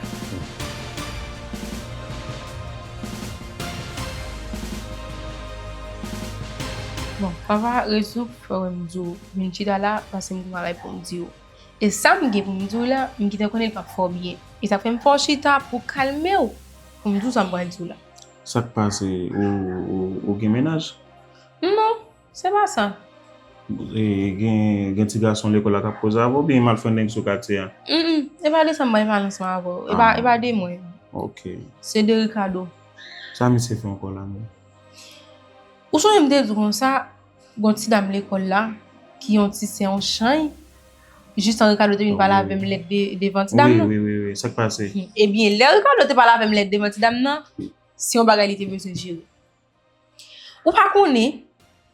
Bon, papa, rezon k fè w wè m di w vin chita la, paske m gen bagay pou m di w. E sa m gen pou m di w la, m gentan konnen l p ap fè w byen. E sa k fè m fè w chita pou kalme w, pou m di w sa m pral di w la. Sa k pase? Ou, ou, ou gen mennaj? Non, se pa sa. E, gen, gen ti gason lekòl la k ap koze avè w, oubyen m al fè nèg sou katye a? Mm, mm, e pa de sa m pral pale ansanm avè w. E pa, e pa de mwen. Ok. Se de Ricardo. Sa misye fè ankò la menm? Ou sonje m te di w konsa, gon ti dam lekòl la, ki yon ti sè yon chay, jis tan Ricardo te vin pale avè m lèd de, devan ti dam nan. Wi, wi, wi, wi, sa k pase? Hmm, ebyen, lè Ricardo te pale avè m lèd devan ti dam nan, se yon bagay li te bezwen jere. Ou pa konnen,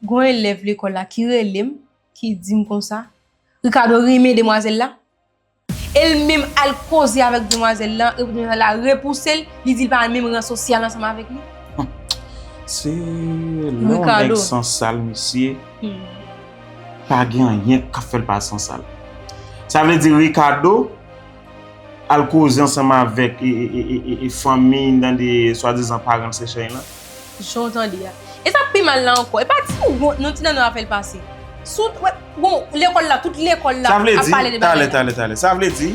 gon elèv lekòl la ki rele m, ki di m konsa, Ricardo renmen demwazèl la. E l menm al koze avèk demwazèl la, e demwazèl la repouse l, li di l pa menm ran sosyal ansanm avèk li. Se lè yon nèg san sal, misye, pa gen anyen k ap fè l pa san sal. Sa vle di Ricardo al koze ansanm avèk e, e, e, e, e, e fanmi nan de swadizan paran l se chay lan. Jan w tande a. E sa k pi mal la ankò, e pa ti wont non ti nana afè l pase. Sou, wè, bon, lekòl la, tout lekòl la ap pale de bagay la. Sa vle di, talè, talè, talè. Sa vle di,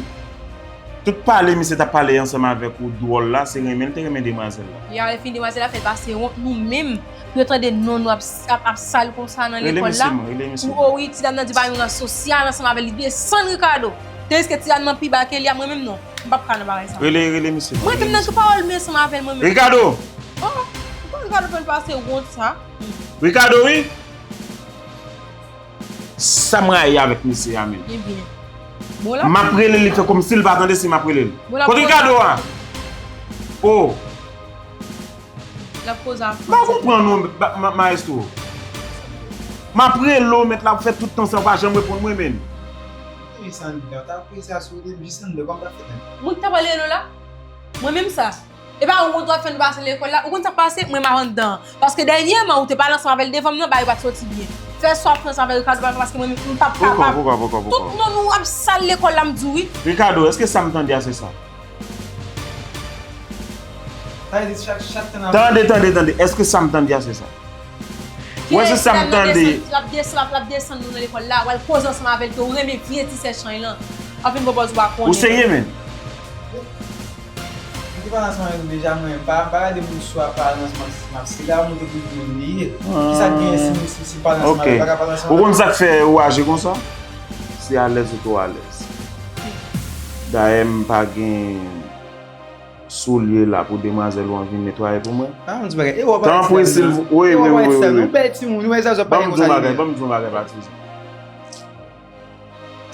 tout pale misye t ap pale ansanm avèk ou dwòl la, se renmen l te renmen demwazèl la. Li al fini demwazèl la fè l pase wont nou menm. Pou yo tande non nou ap, ap, ap sal konsa nan lekòl la. Rele misye, rele misye. Ou, o wi, ti dam nan di pa yon ran sosyal ansanm avè l, li desann Ricardo. Te riske ti dam nan pi ba ke li a, mwen menm non. M p ap ka nan bagay sa. Rele, rele misye. Mwen menm nan sou pawòl men ansanm avè l mwen menm. Ricardo! Oh, oh, Ricardo fè l pase wont sa. Ricardo, wi. Sa m rayi avèk misye a menm. Ebyen. Bon, l ap... M ap rele li fè kòmsi l pa tande si m ap rele l. Bon, l ap... Kote Ricardo a? Oh. L ap koze afè. M pa konprann non, ma-, ma-, maestro. M ap rele w, mèt la, ap fè tout tan sa, ou pa janm reponn mwen, menn. Wi, Sandra, w t ap rele sa sou li, jis anndan, kòman w t ap fè, menn? Mwen ki ta pral rele w la? Mwen menm sa? E pa ou mwen dwa fè nou pase lekòl la, ou konn sa k pase, mwen m ap anndan. Paske dènyèman, ou te pale ansanm avè l devan m nan, bagay yo pa t soti byen. Fè sa w ap fè ansanm avè Ricardo, paske mwen menm, m p ap kapab. Tout non nou ap sal lekòl la, m di w wi. Ricardo, èske sa m tande a se sa? Sa vle di chak, chak tan n ap... Tande, tande, tande. Èske sa m tande a se sa? Ou wè se sa m tande. L ap desann, l ap, l ap desann nou nan lekòl la, w al koze ansanm avè l ke w renmen vye ti sèchanj lan. W ap vin pran pòz ou pa konnen. Ou serye, menn? M te pale ansanm avè l deja, mwen, m pa, m pa gade moun sou aparans, m ap, m ap, se la m te di moun li ye. Kisa k genyen si, si, si pale ansanm avè l, pa ka pale ansanm avè l? Ou konn sa k fè ou aji konsa? Se alèz ou twò alèz. Dayè, m pa gen soulye la pou demwazèl ou an vin netwaye pou mwen? Tanpri, silvouplè. Wi, wi, wi, wi. Ou bèl timoun, ou wè Zazo ap pale konsa. Ban m di w yon bagay, ban m di w yon bagay, Patizan.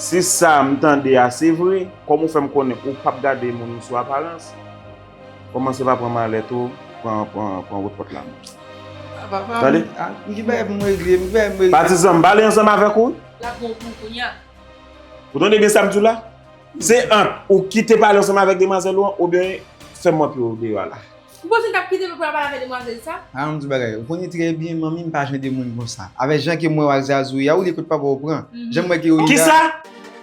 Si sa m tande a se vre, kòm ou fè m konnen ou p ap gade moun sou aparans, kòmanse pa pran malèt ou, pran, pran, pran wout pòt la. Tande? M gen bagay pou m regle, m gen bagay pou m regle. Patizan, m pale ansanm avèk ou. L ap bon pou kounya. Ou tande byen sa m di w la? Se ant ou kite pale ansanm avèk demwazèl ou an, oubyen fè m wè pye w deyò a la. Ou panse l t ap kite m pou l pale avèk demwazèl sa? A, m di w bagay. Ou konnen trè byen, manmi m pa jan de moun konsa. Avèk jan ke m wè w ak Zazou ye a, ou li kot papa w pran. Jan m wè ke ou ye a. Kisa?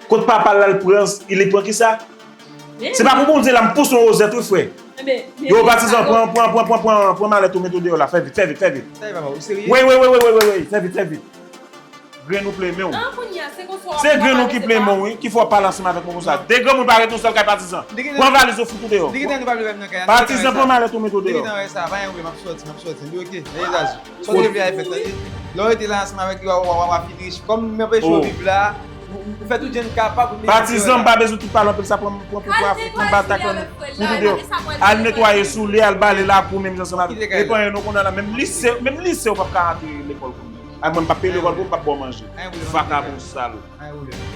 Kot papa l al pran, li pran kisa? Se pa pou Bondye la, m pouse yon wozèt wi, frè. Yo, Patizan, pran, pran, pran, pran, pran, pran malèt ou, mete w deyò la, fè vit, fè vit, fè vit. Sa e papa, ou serye? Wi, wi, wi, wi, wi, wi, wi, fè vit, fè vit. Grenn ou plemen w. An, kounya, se konsa w ap... Se grenn ou ki plemen w, wi. Ki fè w ap pale ansanm avèk mwen konsa? De granmoun pa ret yon sèl kay, Patizan. Pran valiz ou, fout ou deyò. Patizan, pran malèt ou, mete w deyò. Li gentan wè sa, pa gen pwoblèm, m ap sòti, m ap sòti. Li oke, lè Zazou. Sòti, vle al fèt la. Lè w rete la ansanm avèk li, w a, w a, w a, w a fini rich. Kòm m anpeche w viv la, ou, ou fè tout jan n kapab pou m... Patizan, m pa bezwen tout pale anpil, sa pran, pran, pran, pran, pran batak lan, fout ou deyò. Al netwaye soulye, al bale lakou, menm jan ansanm avèk epanyen nou konnen la, menm lise, menm lise ou p ap ka antre lekòl kounye a. Ay, mwen, m p ap peye lekòl pou ou, m p ap ba w manje. Vakabon sal.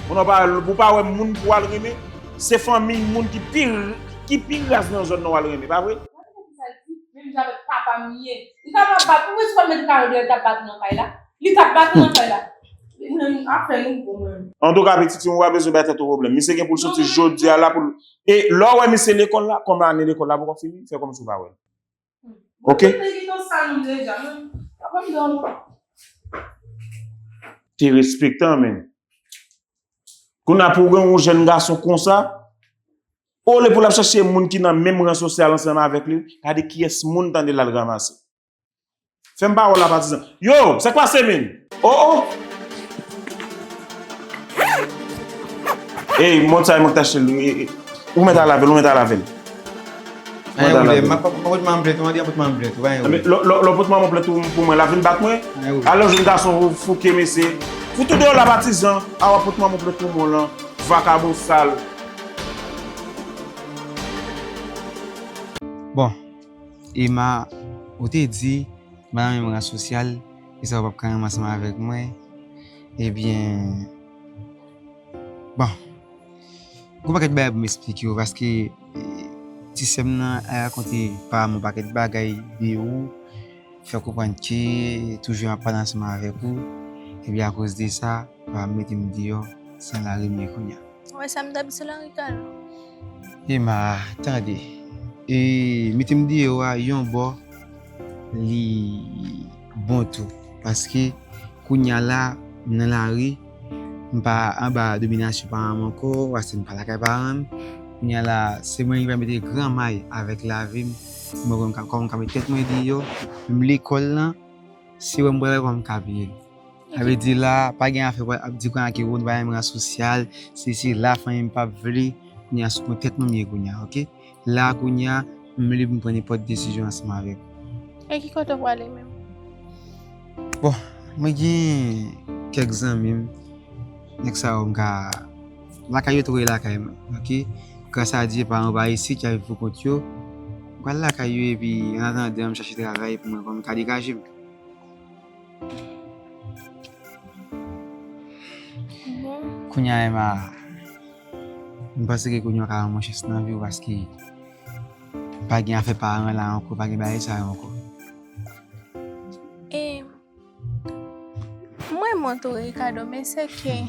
Ou pa, ou pa wè moun pou w al renmen? Se fanmiy moun ki pi, ki pi raz nan zòn nan w al renmen, pa vre? Menm jan avèk papa m ye. Li ta pral bat ou, ou wè si w pa t mete kado deyò, li t ap bat ou nan kay la. Li t ap bat ou nan kay la. Menm afè nou bon menm. Antouka, pitit, ou pa bezwen bay tèt ou pwoblèm. Misye gen pou l soti jodi a la pou l... E lè w wè misye lekòl la, kòm ane lekòl la poko fini, fè kòmsi w pa wè l. Oke? Te respektan, menn. Kounye a pou w gen yon jèn gason konsa, olye pou l ap chache moun ki nan menm ran sosyal ansanm avèk li, gade kiyès moun tande l al ranmase. Fè m pawòl la, Patizan. Yo, sa k pase, menn? Oh, oh! Ey, mòd sa, mwen k t achte l. Ou mèt al avè l, ou mèt al avè l. Anyen pwoblèm, m ap, m ap pote manman plent ou, m ap pote manman plent ou, pa gen pwoblèm. Lè, lè, lè w pote manman plent ou pou mwen, l ap vin bat mwen? Anyen pwoblèm. Alò, jèn gason fouke, mesye. Fout ou deyò la, Patizan. A w ap pote manman plent pou mwen lan, vakabon sal. Bon, Emma, ou te di, m pa nan menm ran sosyal, e sa w p ap ka renmen ansanm avèk mwen. Ebyen, bon, gon pakèt bagay pou m esplike w, paske, e, ti sè m nan al rakonte paran m yon pakèt bagay de ou, fè konprann ke toujou m ap pale ansanm avèk ou, epi akoz de sa, papa m mete m deyò, se nan lari m ye kounye a. Ou wè sa m t ap di w la, Ricardo? Emma, tande. E, mete m deyò a, yon bò, li bon tou. Paske, kounye a la, m nan lari, m pa anba dominasyon paran m ankò, paske m pa lakay paran m. Kounye a la, se mwen ki pral mete gran may avèk lavi m, mwen kòm, kòm m ka mete tèt mwen deyò, menm lekòl lan, se wè m pral wè kòman m ka peye l. Sa vle di la, pa gen afè pou ap di kounye a ke nou pa menm ran sosyal, se, se la fanmi m p ap vle, kounye a sou kont tèt mwen m ye kounye a, oke? La kounye a, m lib m pran nenpòt desizyon ansanm avèk ou. E ki kote w prale menm? Bon, mwen gen kèk zanmi m, nèg sa yo m ka, lakay yo tou prè lakay mwen, oke? Gras a Dye, paran yo pa isit, y ap viv pou kont yo. M pral lakay yo epi, an atandan, m chache travay pou mwen, pou mwen ka degaje m. Bon. Kounye a, Emma, m panse ke kounye a w ka ban mwen chans nan vi w paske pa gen afè paran la ankò, pa gen bagay sa yo ankò. E, mwen, Antoure Ricardo, men se ke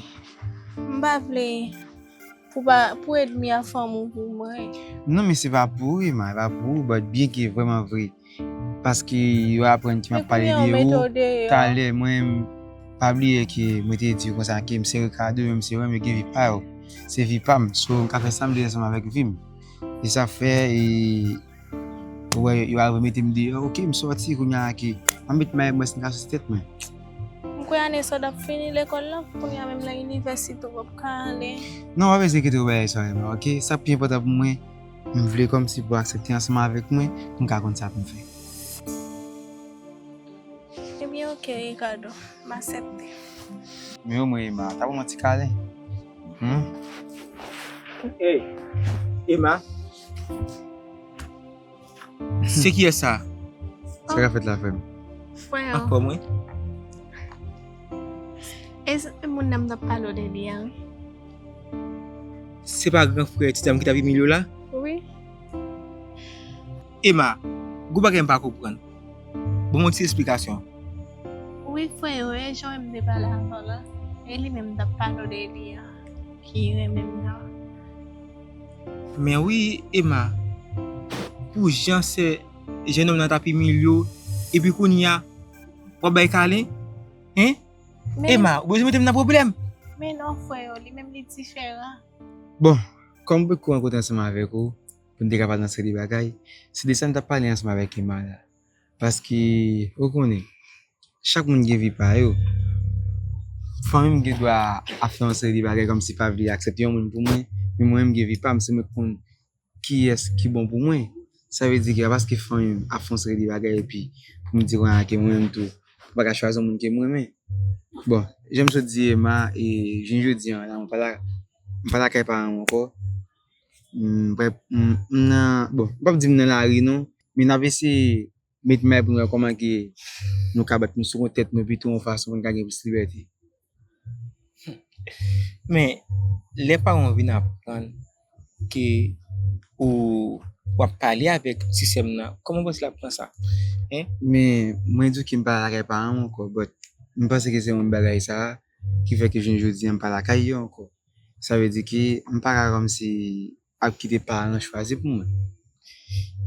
m pa vle pou ba, pou ènmi a fanmi w pou mwen. Non, men se pa pou ou, Emma, se pa pou ou, but byen ke vrèman vre. Paske yo aprann ke m ap pale de ou talè, mwen, pa bliye ke mwen te di w konsa ke m se Ricardo, men m se mwen, yo gen vi pa yo. Se vi pa m. So, m ka fè sa m vle ansanm avèk vi m. E sa fè, e, ou wè, yo arive mete m deyò, oke, m sòti, kounye a ke, m ap met may mwen sou tèt mwen. M kwè ane sa w t ap fini lekòl la, kounye a menm nan inivèsite w p ap ka ale. Non, pa bezwen enkyete w bagay sa yo, oke? Sa k pi enpòtan pou mwen, m vle kòmsi pou w aksepte ansanm avèk mwen, pou m ka konn sa pou m fè. Ebyen, oke, Ricardo, m aksepte. Men omwen, Emma, ta ban mwen ti kalen. Hmm? Ey, Emma. Se kiyès sa? Sa k ap fèt la, frè m? Frè. Anfòm, wi. E se moun nan m t ap pale w de li a, wi. Se pa gran frè ti dam ki t ap imilye w la? Wi. Emma, gon bagay m pa konprann. Ban m yon ti esplikasyon. Wi, frè yo, e jan m te pale avè w la. E li menm m t ap pale w de li a, ki renmen m nan. Men wi, Emma, pou jan sè jennonm nan t ap imilye w, epi kounye a, w ap bay kalen? Hein? Emma, ou bezwen mete m nan pwoblèm? Men non, frè yo, li menm li diferan. Bon, kòm m potko rankontre ansanm avèk ou, pou n te ka pale nan seri de bagay, se de sa n t ap pale ansanm avèk Emma la. Paske, ou konnen, chak moun gen vi pa yo. Fanmi m gen dwa ap fè yon seri de bagay kòmsi pa vle aksepte yon moun pou mwen, men mwen menm gen vi pa m, se mwen k konn kiyès ki bon pou mwen. Sa vle di ke a paske fanmi m ap fè yon seri de bagay epi pou m di kounye a ke mwen menm tou, m pa ka chwazi yon moun ke m renmen. Bon, jan m sot di Emma, e, jounen jodi an la, m pa la, m pa lakay paran m ankò. M, m, m nan, bon, m p ap di m nan lari non, men n ap eseye met may pou n wè kòman ke nou ka bat nou sou kont tèt nou pito yon fason pou n ka gen plis libète. Men, lè paran w vin aprann ke ou, w ap pale avèk ti sè m nan, kòman w panse l ap pran sa? Hein? Men, mwen di w ke m pa lakay paran m ankò, but m panse ke se yon bagay sa ki fè ke jounen jodi an m pa lakay yo ankò. Sa vle di ke m pa ka kòmsi ap kite paran chwazi pou mwen.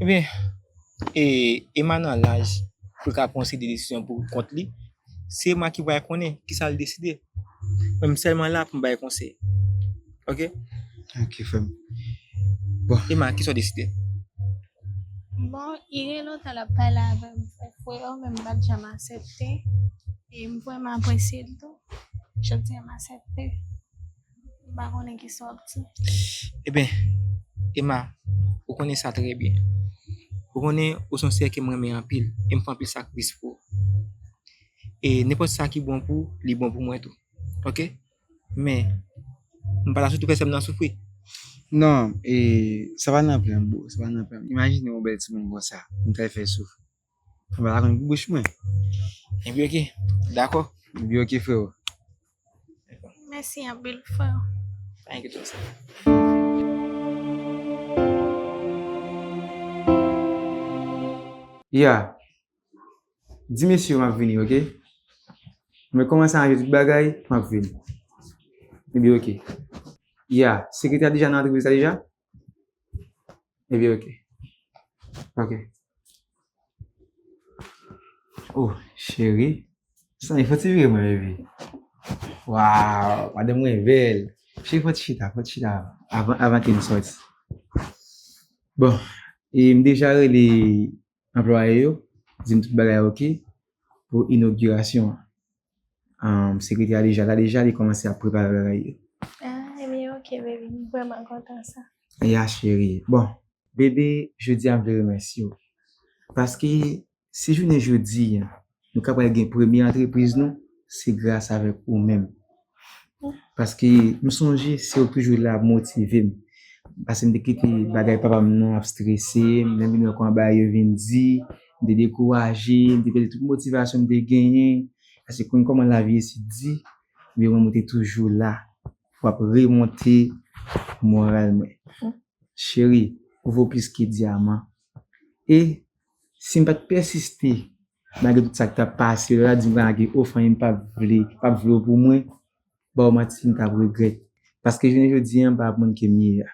Ebyen, e, Emma nan laj pou l ka pran yon seri de desizyon pou kont li. Se Emma ki pral konnen kisa l deside. Mwen, m sèlman la pou m bay konsèy. Oke? Oke, frè m. Bon. Emma, kisa w deside? Bon, li gen lontan l ap pale avè m, frè yo, men m pa t janm aksepte. E m vrèman apresye l tou. Jodi a m aksepte. M pa konnen kisa w ap di. Ebyen, Emma, ou konnen sa trè byen. Ou konnen ou se yon sè ke m renmen anpil, e m fè anpil sakrifis pou ou. E nenpòt sa ki bon pou ou, li bon pou mwen tou. Oke? Men, m pa ta sou tou fè sè m nan soufri. Non, e, sa pa nan plan m, bro, sa pa nan plan m. Imajine yon bèl timoun konsa, m ta fè soufri. Sa pa ta konn bouch mwen. Epi oke, dakò. Epi oke, freo. Mèsi anpil, freo. Pa enkyete w sa. Ya. Di mesye yo m ap vini, oke? Mwen kòmanse aranje tout bagay, m ap vini. Epi oke. Ya, sekretè a deja nan antrepriz la deja? Epi oke. Oke. Oh, cheri. Sa, fò ti vire mwen, baby. Waw, madanm mwen bèl. Cheri, fò ti chita, fò ti chita. Avan, avan ke n sòti. Bon, e m deja rele anplwaye yo, di m tout bagay oke pou inogirasyon an. Ahn, sekretè a deja la, deja li kòmanse ap prepare bagay yo. Ah, ebyen, oke, baby. M vrèman kontan sa. Ya, cheri. Bon, bebe, jodi a m vle remèsye w. Paske si jounen jodi a, nou kapab gen premye antrepriz nou, se gras avèk ou menm. Paske m sonje se ou toujou la ap motive m. Paske m te kite bagay papa m nan ap strese m, lè m vin wè kòman bagay yo vin di, m te dekouraje, m te pèdi tout motivasyon m te genyen. Paske konn kòman lavi isi di, men mwen, mwen te toujou la pou ap remonte moral mwen. Cheri, ou vo plis ke dyaman. E si m pa t pèsiste Malgre tout sa k t ap pase, lè w la di m pa gen ofan, m p ap vle, p ap vle w pou mwen, ba w manti, m t ap regrèt. Paske jounen jodi a, m pa ap moun ke m ye a.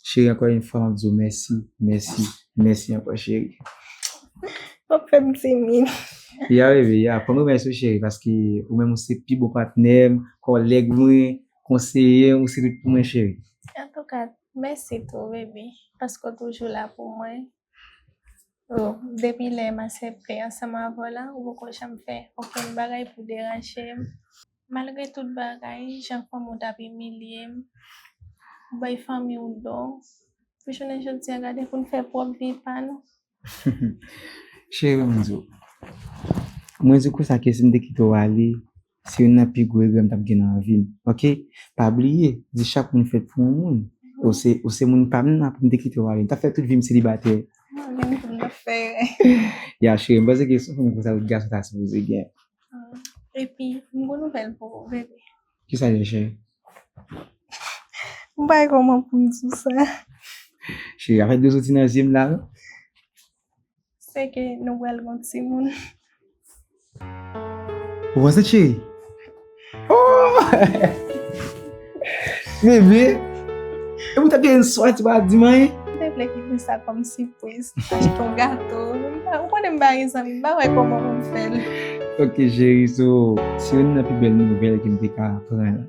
Cheri, ankò yon fwa, m ap di w mèsi, mèsi, mèsi ankò, cheri. W ap fè m timid. Ya, bebe, ya. Fò m remèsye w, cheri, paske ou menm, ou se pi bon patnè m, kòlèg mwen, konseye m, ou se tout pou mwen, cheri. Antouka, mèsi tou, bebe, paske w toujou la pou mwen. Oh, depi lè m aksepte ansanm avè w la, ou poko janm fè okenn bagay pou deranje m. Malgre tout bagay, jan fanmi w t ap imilye m, ou bay fanmi w do, pou jounen jodi a, gade pou n fè pwòp vi pa nou. Cheri, ban m di w. Mwen di w konsa ke si m te kite w ale, se youn nan pi gwo regrè m t ap gen nan vi m. Oke? Pa bliye, di chak moun fèt pou yon moun. Ou se, ou se moun pa m nan, pou m te kite w ale. M t ap fè tout vi m selibatè. Mwen menm tou m t ap fè. Ya, cheri, m panse ke se yon fanm konsa tout gason ta sipoze gen. Epi, m gon nouvèl pou ou, bebe. Kisa l ye, cheri? M pa kòman pou m di w sa. Cheri, afè dlo soti nan zye m la, non? Se ke nou pral gon timoun. Ou panse, cheri? Oh! Bebe! E pou ta gen swa ti pa di m anyen? M te vle kite sa kòm sipriz. Achte yon gato. Ou konnen m pa gen zanmi, m pa wè kòman pou m fè l. Ok, cheri, so, se youn nan pi bèl nouvèl ke m te ka aprann.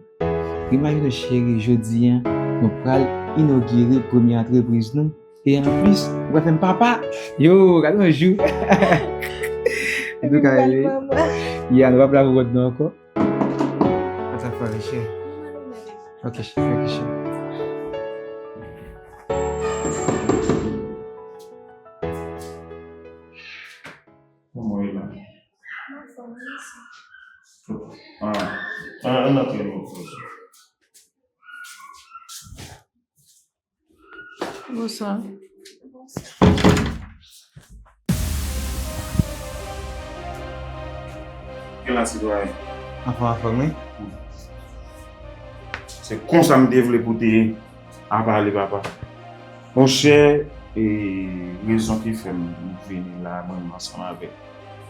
Imajine w, cheri, jodi a, nou pral inogire premye antrepriz nou. E anplis, ou pral fè m papa. Yo, gade yon jou. Antouka, ya, nou p ap la pou kont nou ankò. Sa fè, cheri. Ok, cheri, ok, cheri. Kòman w ye la? Ah, ah, ann antre non. Bonswa. Gen la, sitwayen. Anfòm, anfòm, wi. Se konsa m te vle pou te ye. A pale, papa. Monchè, e, rezon ki fè m vini la, mwen menm ansanm avèk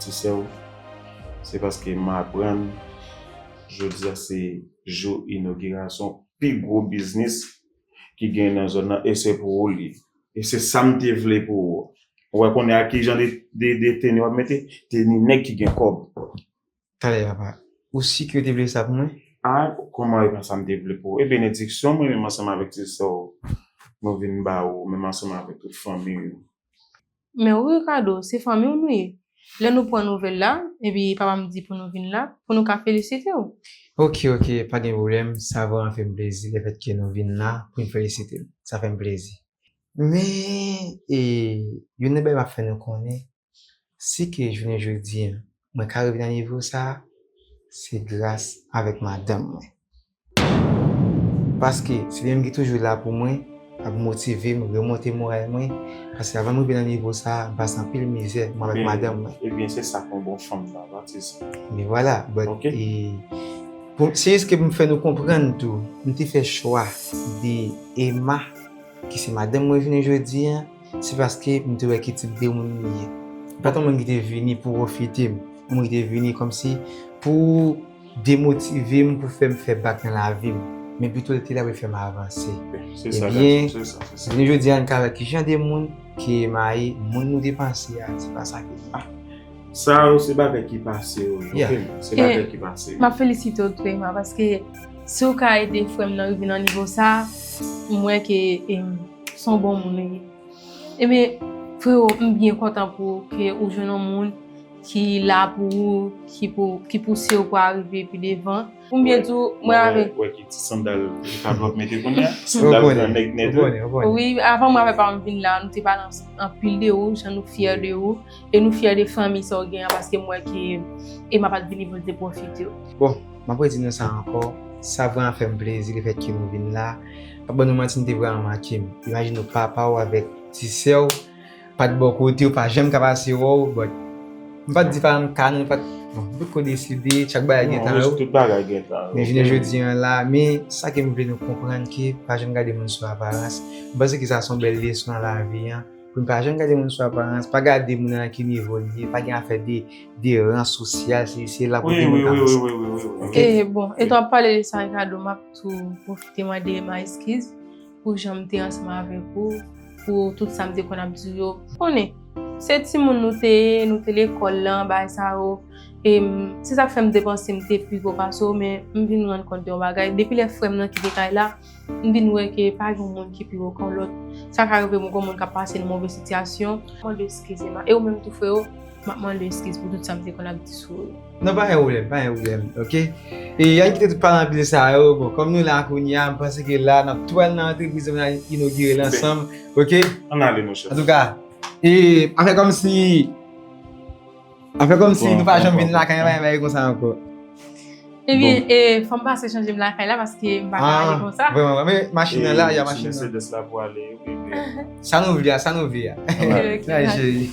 ti sè w, se paske m aprann jodi a se jou inogirasyon pi gwo biznis ki gen nan zòn nan, e se pou ou li ye. E se sa m te vle pou ou. Ou wè kounye a ki jan de, de, de teni w ap mete? Teni nèg ki gen kòb. Talè, papa. Ou si ke w te vle sa pou mwen? A, kòman e pa sa m te vle pou ou? E benediksyon mwen menm ansanm avèk ti sè w, nou vin ba ou, menm ansanm avèk tout fanmi w. Men wi, Ricardo, se fanmi w nou ye. Lè nou pran nouvèl la, epi papa m di pou nou vin la, pou nou ka felisite w. Ok, ok, pa gen pwoblèm. Sa vrèman fè m plezi lefètke nou vin la pou n felisite m. Sa fè m plezi. Men, e, youn nan bagay m ap fè nou konnen, si ke jounen jodi a, mwen ka rive nan nivo sa a, se gras avèk madanm mwen. Paske se li menm ki toujou la pou mwen, ap motive m, remonte moral mwen. Paske avan m rive nan nivo sa a, m pase anpil mizè, mwen avèk madanm mwen. Ebyen, se sa k yon bon fanm la, pa ti sa. Men vwala, but, e, pou, se jis ke pou m fè nou konprann tou, m te fè chwa de Emma, ki se madanm mwen jounen jodi a, se paske m te wè ki tip de moun li ye. Li pa t yon moun ki te vini pou pwofite m, yon moun ki te vini kòmsi pou demotive m, pou fè m fè bak nan lavi m. Men pito, li te la pou l fè m avanse. Ebyen, jounen jodi a, n ka wè ki jan de moun ke Emma ye, moun nou te panse a, se pa sa ke li ye. Sa yo se bagay ki pase yo ye, ok? Se bagay ki pase yo. M ap felisite w tou, Emma, paske si w ka ede frè m nan rive nan nivo sa, m wè ke, em, se yon bon moun ou ye. Ebyen, frewo, m byen kontan pou ou ke ou jwenn yon moun ki la pou ou, ki pou, ki pouse w pou w rive pi devan. Pou m byen di w, mwen avèk. Wè ki ti sandal Ricardo ap mete kounye a? Sandal gran nèg nèt wi. Wi, avan mwen avèk papa m vin la, nou te pale anpil de ou, jan nou fyè de ou, e nou fyè de fanmi sa w gen an, paske m wè ke Emma pa t vini pou l te pwofite w. Bon, m ap redi nou sa ankò, sa vrèman fè m plezi lefètke nou vin la. M p ap ban nou manti, nou te vrèman manke m. Imajine w, papa w avèk ti sè w pa t bò kote w, pa janm ka pase wè w, but m pa t di pa m ka non, m pa t, bon, nou potko deside, chak bagay gen tan yo. Tout bagay gen tan yo. Men jounen jodi a la, men sa ke m vle nou konprann ke pa janm gade moun sou aparans. M panse ke sa se yon bèl leson nan lavi an. Pou n pa janm gade moun sou aparans, pa gade moun nan ki nivo l ye, pa gen afè de, de ran sosyal, se, se la pou Wi, gen moun wi, k wi, avanse. wi, wi, wi, wi. Ok. E bon, etan w ap pale de sa, Ricardo, m ap tou pwofite mande Emma eskiz pou jan m te ansanm avèk ou, pou tout sa m te konn ap di w yo. Konnen, se timoun nou te ye, nou te lekòl lan, bagay sa yo. E m, se sa k fè m te panse m te pi gwo pase w, men m vin rann kont de yon bagay. Depi lè frè m nan kite kay la, m vin wè ke pa gen moun ki pi wo ke yon lòt. Sa ka rive m wè yon moun k ap pase nan move sitiyasyon. Mande eskiz, Emma. E ou menm tou, freo, m ap mande eskiz pou tout sa m te konn ap di sou ou yo. Non, pa gen pwoblèm, pa gen pwoblèm, ok? E ann kite tout pale anpil sa yo, bon, kòm nou la kounye a, m panse ke la, n ap tou al nan antrepriz nou, n al inogire l ansanm, ok? Ann ale, monchè. Antouka, e, afè kòmsi, afè kòmsi Bon, nou pa bon, janm bon, vin bon. Lakay mwen, bagay konsa ankò. Ebyen, e, fò m pase chanje m lakay la, paske m pa ka ale konsa. Vreman, vreman. Men machin nan la, y a Ti machin nan. Mercedes la pou ale, ok, ok. Sa nou vle a, sa nou vle a. Ok, Ay, ok. cheri.